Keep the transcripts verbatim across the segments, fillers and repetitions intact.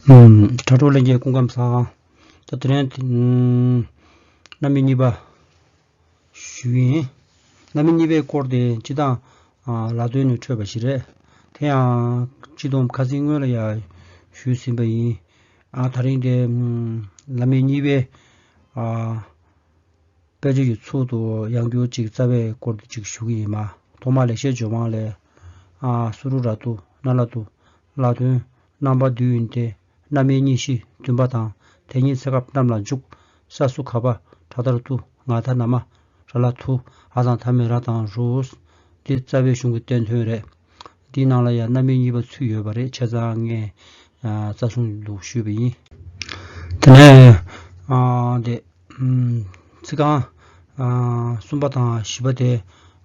ཨུམ། དྲ་གྲོགས་ལྷན་རྒྱས་སྐུ་ཁམས་བཟང་། ད་དེ་རིང་དེ་ཨུམ། རྣམ་དབྱེ་གཉིས་པ་ཞུ་གི་ཡིན། རྣམ་དབྱེ་གཉིས་པའི་སྐོར་དེ་སྤྱིར་བཏང་ཨ་ལ་དོན་ནས་འཕྲོས་པ་ཞིག་རེད། དེ་ཡང་སྤྱི་སྡོམ་ཁ་སང་སྔོན་ལ་ཡང་ཞུས་ཟིན་པ་ཡིན། ཨ་དེ་རིང་དེ་ཨུམ། རྣམ་དབྱེ་གཉིས་པའི་ཨ། དཔེ་ཆ་གི་ཚུལ་དུ་ཡང་བསྐྱར་ཅིག་རྩ་བའི་སྐོར་དུ་ཅིག་ཞུ་གི་ཡིན་མ། ཐོག་མར་ལེགས་བཤད་ལྗོན་དབང་ལས། ཨ་སུ་རུ་ར་ཏུ་ན་ལ་ཏུ་ལ་དོན། རྣམ་པ་བསྡུས་ཡིན་ཏེ། རྣམ་དབྱེ་གཉིས་བཞི་བདུན་པ་དང་། དེ་ཉིད་ཚེ་སྐབས་རྣམས་ལ་འཇུག་ས་སུ་ག་པ་དྲ་ཏར་ཏུ། ང་ད་ན་མ་ར་ལ་ཐུ། འ་དང་མཐའ་མེད་ར་དང་རུ། འདི་རྩ་བའི་གཞུང་གི་བསྟན་དོན་རེད། འདིའི་ནང་ལ་ཡང་རྣམ་དབྱེ་གཉིས་པ་ཚུད་ཡོད་པ་རེད། བྱས་ཙང་ངས་ཨ་རྩ་གཞུང་དུ་ཞུས་པ་ཡིན། དེ་ནས་ཨ་དེ། ཨུམ། ཚིག་རྐང་ཨ་གསུམ་པ་དང་བཞི་པ་དེ་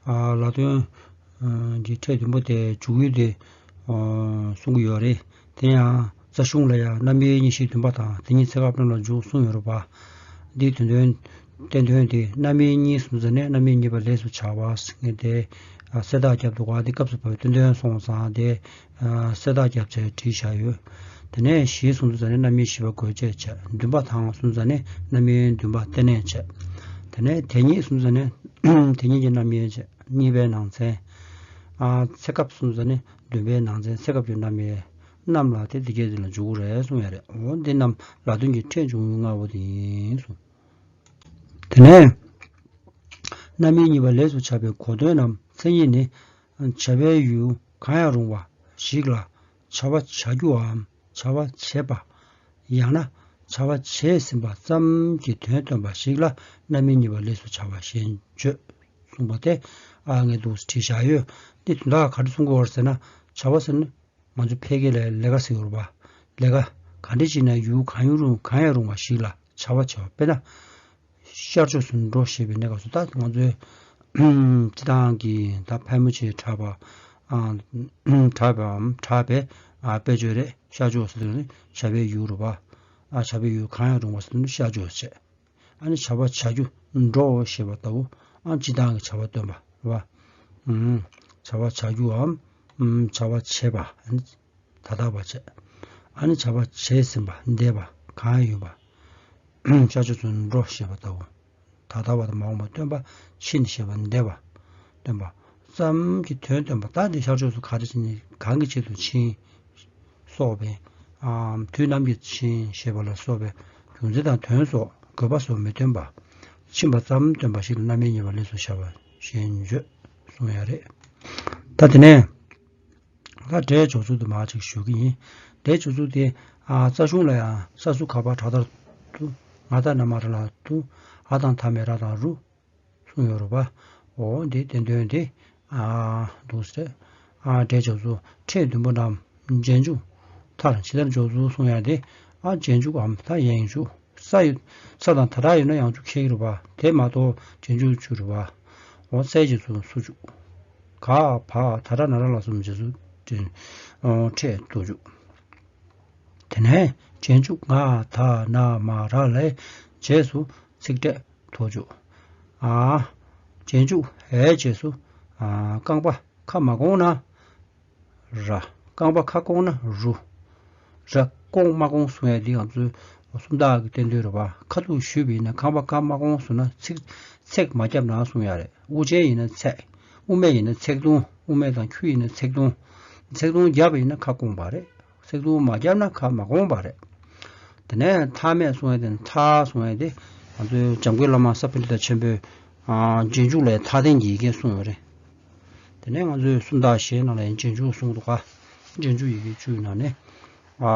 ཨ་ལ་དོན་ཨ་གྱི་ཕྲད་བདུན་པོ་དེ་འཇུག་ཡུལ་དེ་ཨ་གསུང་གི་ཡོད་རེད། དེ་ཡང་རྩ་གཞུང་ལ་ཡང་རྣམ་དབྱེ་གཉིས་བཞི་བདུན་པ་དང་དེ་ཉིད་ཚེ་སྐབས་རྣམས་ལ་འཇུག་གསུངས་ཡོད་རེད་པ། འདིའི་དོན་དོན་བསྟན་དོན་དེ་རྣམ་དབྱེ་གཉིས་སོང་ཙང་ནས་རྣམ་དབྱེ་གཉིས་པ་ལས་སུ་བྱ་བ་ཟེར་མཁན་དེ་ཨ་གསལ་བརྡ་བརྒྱབ་འདུག་ག་འདི་སྐབས་སུ་བབས་པའི་བསྟན་དོན་སོང་ཙང་དེ། ཨ་གསལ་བརྡ་བརྒྱབ་བྱས་བྲིས་བཞག་ཡོད། དེ་ནས་བཞི་སོང་ཙང་ནས་རྣམ་དབྱེ་བཞི་པ་དགོས་ཆེད་བྱས། བདུན་པ་དང་སོང་ཙང་ནས་རྣམ་དབྱེ་བདུན་པ་བསྟན་གནས་བྱས། དེ་ནས་དེ་ཉིད་སོང་ཙང་ནས་དེ་ཉིད་ཀྱི་རྣམ་དབྱེ་བྱས། གཉིས་པའི་ནང་ཚན། ཨ་ཚེ་སྐབས་སོང་ཙང་ནས་བདུན་པའི་ནང་ཚན་ཚེ་སྐབས་ཀྱི་རྣམ་དབྱེ་རྣམས་ལ་དེ་འདི་སྐད་དེ་ལ་འཇུག་རེད་གསུངས་ཡ་རེད། འོ་འདི་རྣམས་ལ་དོན་གྱི་ཕྲད་འབྱུང་ཡུལ་ལྔ་པོ་དེ་ཡིན་གསུངས། དེ་ནས་རྣམ་དབྱེ་གཉིས་པ་ལས་སུ་བྱ་བའི་གོ་དོན་ནམ་མཚན་ཉིད་ནི། བྱ་བའི་ཡུལ་གང་ཡང་རུང་བ་ཞིག་ལ་བྱ་བ་བྱ་རྒྱུའམ་བྱ་བ་བྱེད་པ། ཡང་ན་བྱ་བ་བྱས་ཟིན་པ་ཙམ་གྱི་དོན་སྟོན་པ་ཞིག་ལ་རྣམ་དབྱེ་གཉིས་པ་ལས་སུ་བྱ་བ་ཞེས་བརྗོད། གསུངས་པ་དེ་ཨ་ངས་འདུག་བྲིས་བཞག་ཡོད། འདི་དོན་དག་ག་རེ་གསུང་གི་ཡོད་ཟེར་ན། བྱ་བ་ཟེར་ན་ང་ཚོ་ཕལ་སྐད་ལ་ལས་ཀ་ཟེར་གྱི་ཡོད་རེད་པ། ལས་ཀ་ག་འདྲ་ཅིག་ན་ཡུལ་གང་ཡང་རུང་གང་ཡང་རུང་བ་ཞིག་ལ་བྱ་བ་བྱེད་པ། དཔེར་ན། ཤར་ཕྱོགས་སུ་འགྲོ་ཞེས་པའི་གནས་སྐབས་སུ་ད་ང་ཚོའི་སྤྱི་བཏང་གི་ད་ཕལ་མོ་ཆེ་གྲགས་པ། ཨ་གྲགས་པའམ་གྲགས་པའི་ཨ་དཔེ་བརྗོད་རེད། ཤར་ཕྱོགས་ཟེར་དུས་ནི་བྱ་བའི་ཡུལ་རེད་པ། ཨ་བྱ་བའི་ཡུལ་གང་ཡང་རུང་བ་ཟེར་དུས་ནི་ཤར་ཕྱོགས་བྱས། ཨ་ནི་བྱ་བ་བྱ་རྒྱུ་འགྲོ་ཞེས་པ་ལྟ་བུ། ཨ་སྤྱི་བཏང་གི་བྱ་བ་སྟོན་པ་རེད་པ། ཨུམ། བྱ་བ་བྱ་རྒྱུའམ། ཨུམ། བྱ་བ་བྱེད་པ། ཨ་ནི་ད་ལྟ་བ་བྱས། ཨ་ནི་བྱ་བ་བྱས་ཟིན་པ་འདས་པ་གང་ཡིན་པ། ཤར་ཕྱོགས་སུ་འགྲོ་ཞེས་པ་ལྟ་བུ། ད་ལྟ་བ་དང་མ་འོངས་པ་སྟོན་པ། ཕྱིན་ཞེས་པ་འདས་པ་སྟོན་པ་ཙམ་གྱི་དོན་སྟོན་པ། ད་འདི་ཤར་ཕྱོགས་སུ་ག་རེ་ཕྱིན། གང་གི་ཆེད་དུ་ཕྱིན། སོགས་པའི། ཨ་དུས་ནམ་གྱི་ཕྱིན་ཞེས་པ་ལ་སོགས་པའི་རྒྱུ་མཚན་དང་དོན་སོགས་དགོས་པ་སོགས་མི་སྟོན་པ། ཕྱིན་པ་ཙམ་སྟོན་པ་ཞིག་ལ་རྣམ་དབྱེ་གཉིས་པ་ལས་སུ་བྱ་བ་ཞེས་བརྗོད་གསུངས་ཡ་རེད། ད་དེ་ནས། ད་སྒྲའི་སྦྱོར་ཚུལ་དུ་མར་ཅིག་ཞུ་གི་ཡིན། སྒྲའི་སྦྱོར་ཚུལ་དེ་ཨ་རྩ་གཞུང་ལ་ཡང་ས་སུ་ག་པ་དྲ་ཏར་ཏུ། ང་ད་ན་མ་ར་ལ་ཏུ། འ་དང་མཐའ་མེད་ར་དང་རུ། གསུངས་ཡོད་རེད་པ། འོ་འདི་བསྟན་དོན་དེ་ཨ་འདུག་སེ། ཨ་སྒྲའི་སྦྱོར་ཚུལ་ཕྲད་བདུན་པོ་རྣམས་རྗེས་འཇུག་མཐར་ཇི་ལྟར་སྦྱོར་ཚུལ་གསུང་ཡ་དེ། ཨ་རྗེས་འཇུག་གམ་ད་ཡང་འཇུག་ས་ཡོད། ས་དང་ད་དྲག་ཡོད་ན་ཡང་འཇུག་འཁེལ་གྱི་རེད་པ། དེ་མ་གཏོགས་རྗེས་འཇུག་འཇུག་རེད་པ། འོ་སའི་རྗེས་སུ་སུ་འཇུག་ག་བ་ད་དྲག་ན་ར་ལ་གསུམ་རྗེས་སུ་འབྲི། འོ་ཕྲད་དུ་འཇུག་དེ་ནས་རྗེས་འཇུག་ང་ད་ན་མ་ར་ལའི་རྗེས་སུ་ཚིག་ཕྲད་དུ་འཇུག་ཨ་རྗེས་འཇུག་འའི་རྗེས་སུ་ཨ་རྐང་པ་ཁ་མ་སྐོང་ན། ར། རྐང་པ་ཁ་སྐོང་ན་རུ། ར་སྐོང་མ་སྐོང་གསུང་ཡ་འདི་ང་ཚོའི་སུམ་རྟགས་ཀྱི་བསྟན་དོན་རེད་པ། ཁ་ཐུག་ཞུས་པ་ཡིན་ན་རྐང་པ་ཁ་མ་སྐོང་གསུངས་ན་ཚིག་ཚེག་མ་བརྒྱབ་ན་གསུང་ཡ་རེད། དབུ་ཅན་ཡིན་ན་ཚེག་དབུ་མེད་ཡིན་ན་ཚེག་ཐུང་། དབུ་མེད་དང་ཁྱུ་ཡིན་ན་ཚེག་ཐུང་། ཚེག་ཐུང་བརྒྱབ་པ་ཡིན་ན་ཁ་སྐོང་པ་རེད། ཚེག་ཐུང་མ་བརྒྱབ་ན་ཁ་མ་སྐོང་པ་རེད། དེ་ནས་མཐའ་མེད་གསུང་ཡ་དེ་མཐའ་གསུང་ཡ་དེ་ང་ཚོའི་འཇམ་མགོན་བླ་མ་ས་པཎྜི་ཏ་ཆེན་པོས་ཨ་རྗེས་འཇུག་ལ་མཐའ་རྟེན་གྱི་ཡི་གེ་གསུངས་ཡོད་རེད། དེ་ནས་ང་ཚོའི་སུམ་རྟགས་གཞན་ནང་ལ་ཡང་རྗེས་འཇུག་གསུངས་འདུག་ག་རྗེས་འཇུག་ཡི་གེ་བཅུའི་ནང་ནས། ཨ་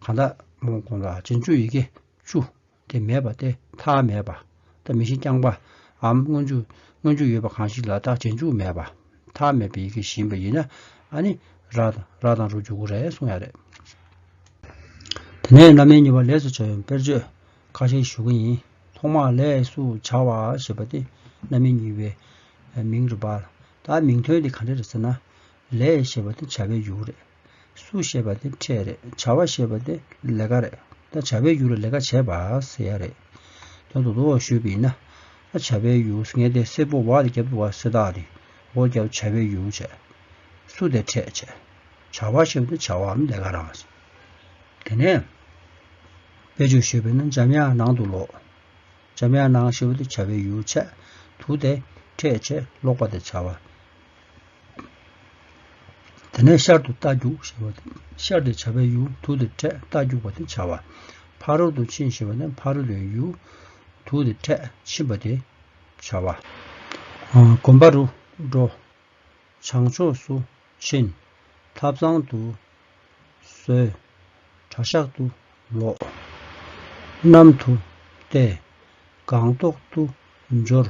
གང་ལྟར་མོ་གོང་ལ་རྗེས་འཇུག་ཡི་གེ་བཅུ་དེ་མེད་པ་སྟེ། མཐའ་མེད་པ། ད་མི་ཤིན་རྐྱང་པ་འམ་སྔོན་འཇུག་སྔོན་འཇུག་ཡོད་པ་གང་ཞིག་ལ་ད་རྗེས་འཇུག་མེད་པ། མཐའ་མེད་པའི་ཡི་གེ་ཞིག་ཡིན་པ་ཡིན་ན། ཨ་ནི་ར་དང་ར་དང་རུ་འཇུག་གི་རེད་གསུང་ཡ་རེད། དེ་ནས་རྣམ་དབྱེ་གཉིས་པ་ལས་སུ་བྱ་བའི་དཔེར་བརྗོད་ཁ་ཤས་ཞུ་གི་ཡིན། ཐོག་མར་ལས་སུ་བྱ་བ་ཞེས་པ་དེ་རྣམ་དབྱེ་གཉིས་པའི་མིང་རེད་པ། ད་མིང་དོན་དེ་ག་འདྲ་རེད་ཟེར་ན། ལས་ཞེས་པ་དེ་བྱ་བའི་ཡུལ་རེད། སུ་ཞེས་པ་དེ་ཕྲད་རེད། བྱ་བ་ཞེས་པ་དེ་ལས་ཀ་རེད། ད་བྱ་བའི་ཡུལ་ལ་ལས་ཀ་བྱས་པ་ཟེར་ཡ་རེད། དོན་དུ་དུ་བ་ཞུས་པ་ཡིན་ན། ད་བྱ་བའི་ཡུལ་ངས་དེ་སེར་པོ་བ་དེ་རྒྱབ་ཏུ་བ་སེར་དག་དེ་འོ་རྒྱབ་བྱ་བའི་ཡུལ་བྱས། སུ་དེ་ཕྲད་བྱས། བྱ་བ་ཞེས་པ་དེ་བྱ་བའམ་ལས་ཀ་རང་། དེ་ནས། དཔེ་བརྗོད་ཞེས་པས་ནི་འཇམ་དབྱངས་ནང་དུ་ལོག་འཇམ་དབྱངས་ནང་ཞེས་པ་དེ་བྱ་བའི་ཡུལ་བྱས། དུ་དེ་འཕྲད་བྱས་ལོག་པ་དེ་བྱ་བ། དེ་ནས་ཤར་དུ་རྟ་རྒྱུག་ཞེས་པ་དེ་ཤར་དེ་བྱ་བའི་ཡུལ། དུ་དེ་འཕྲད་རྟ་རྒྱུག་པ་དེ་བྱ་བ། ཕ་རོལ་ཏུ་ཕྱིན་ཞེས་པ་ནི་ཕ་རོལ་ཏུ་ཡུལ། དུ་དེ་འཕྲད་ཕྱིན་པ་དེ་བྱ་བ། དགོན་པ་རུ་འགྲོ། བྱང་ཕྱོགས་སུ་ཕྱིན། ཐབ་ཚང་དུ་བཟོས། གྲྭ་ཤག་ཏུ་ལོག་གནམ་དུ་བལྟས། སྒང་ཏོག་ཏུ་འབྱོར།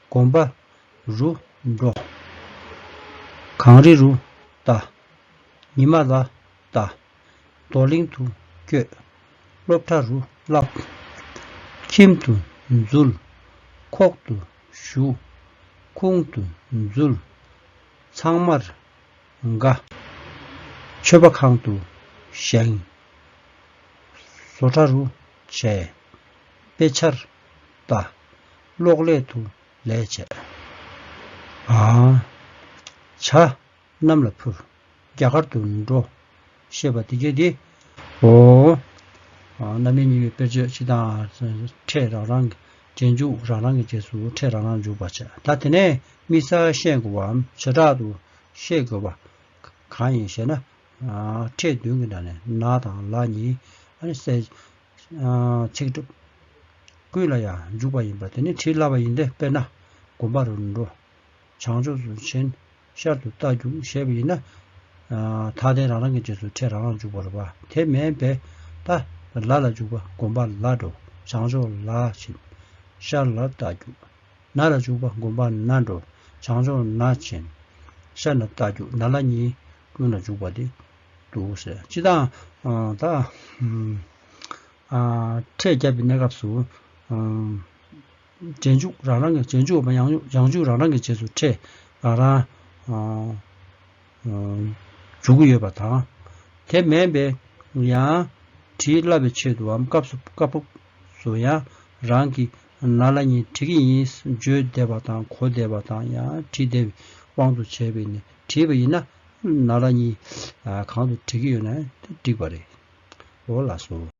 དགོན་པ་རུ་འགྲོ། གངས་རི་རུ་ལྟ། ཉི་མ་ལ་ལྟ། རྡོར་གླིང་དུ་བསྐྱོད། སློབ་གྲྭ་རུ་བསླབ། ཁྱིམ་དུ་འཛུལ། ཁོག་ཏུ་ཞུ། ཁུང་དུ་འཛུལ། ཚང་མར་དགའ། མཆོད་པ་ཁང་དུ་བཞེངས། བཟོ་གྲྭ་རུ་བྱས། དཔེ་ཆར་ལྟ། གློག་ཀླད་དུ་ལས་བྱས། ཨ། བྱ། གནམ་ལ་འཕུར། རྒྱ་གར་དུ་འགྲོ། ཞེས་པ་དེ་གས་དེ། འོ། རྣམ་དབྱེ་གཉིས་པའི་དཔེར་བརྗོད་སྤྱི་དང་། ཕྲད་རང་རང་གི་རྗེས་འཇུག་རང་རང་གི་རྗེས་སུ་ཕྲད་རང་རང་འཇུག་པར་བྱ། ད་དེ་ནས་དམིགས་བསལ་ཤེས་དགོས་པའམ་བྱེ་བྲག་ཏུ་ཤེས་དགོས་པ་གང་ཡིན་ཞེ་ན། ཕྲད་བདུན་གྱི་ནང་ནས་ན་དང་ལ་གཉིས། ཨ་ནི་གསལ། ཚིག་གྲུབ་ཀུན་ལ་ཡང་འཇུག་པ་ཡིན་པ་དེ་ནི་བྲིས་སླ་བ་ཡིན་ཏེ། དཔེར་ན། དགོན་པ་རུ་འགྲོ། བྱང་ཕྱོགས་སུ་ཕྱིན། ཤར་དུ་རྟ་རྒྱུག་ཞེས་པ་ཡིན་ན། ཐ་དད་རང་རང་གི་རྗེས་སུ་ཕྲད་རང་རང་འཇུག་པ་རེད་པ། དེ་མིན་པའི་ད་ལ་ལ་འཇུག་པ། དགོན་པ་ལ་འགྲོ། བྱང་ཕྱོགས་ལ་ཕྱིན། ཤར་ལ་རྟ་རྒྱུག་ན་ལ་འཇུག་པ། དགོན་པ་ན་འགྲོ། བྱང་ཕྱོགས་ན་ཕྱིན། ཤར་ན་རྟ་རྒྱུག་ན་ལ་གཉིས་ཀུན་ལ་འཇུག་པ་དེ་འདུག་ཟེར། སྤྱི་དང་། ད་ཕྲད་བརྒྱབ་པའི་གནས་སྐབས་སུ། རྗེས་འཇུག་རང་རང་གི། རྗེས་འཇུག་པ་ཡང་ཡང་འཇུག་རང་རང་གི་རྗེས་སུ་ཕྲད་རང་རང་འཇུག་གི་ཡོད་པ་དང་། དེ་མིན་པའི་ཡང་བྲིས་སླ་བའི་ཆེད་དུའམ་སྐབས་སུ་སྐབས་སུ་ཡང་རང་གི་ན་ལ་གཉིས་བྲི་གི་ཡིན་བརྗོད་བསྡད་པ་དང་གོ་བསྡད་པ་དང་ཡང་བྲིས་བསྡད་པའི་དབང་དུ་བྱས་པས་ནི། བྲིས་པ་ཡིན་ན་ན་ལ་གཉིས་གང་དུ་བྲི་གི་ཡོད་ན་འགྲིག་པ་རེད། འོ་ལགས་སོ།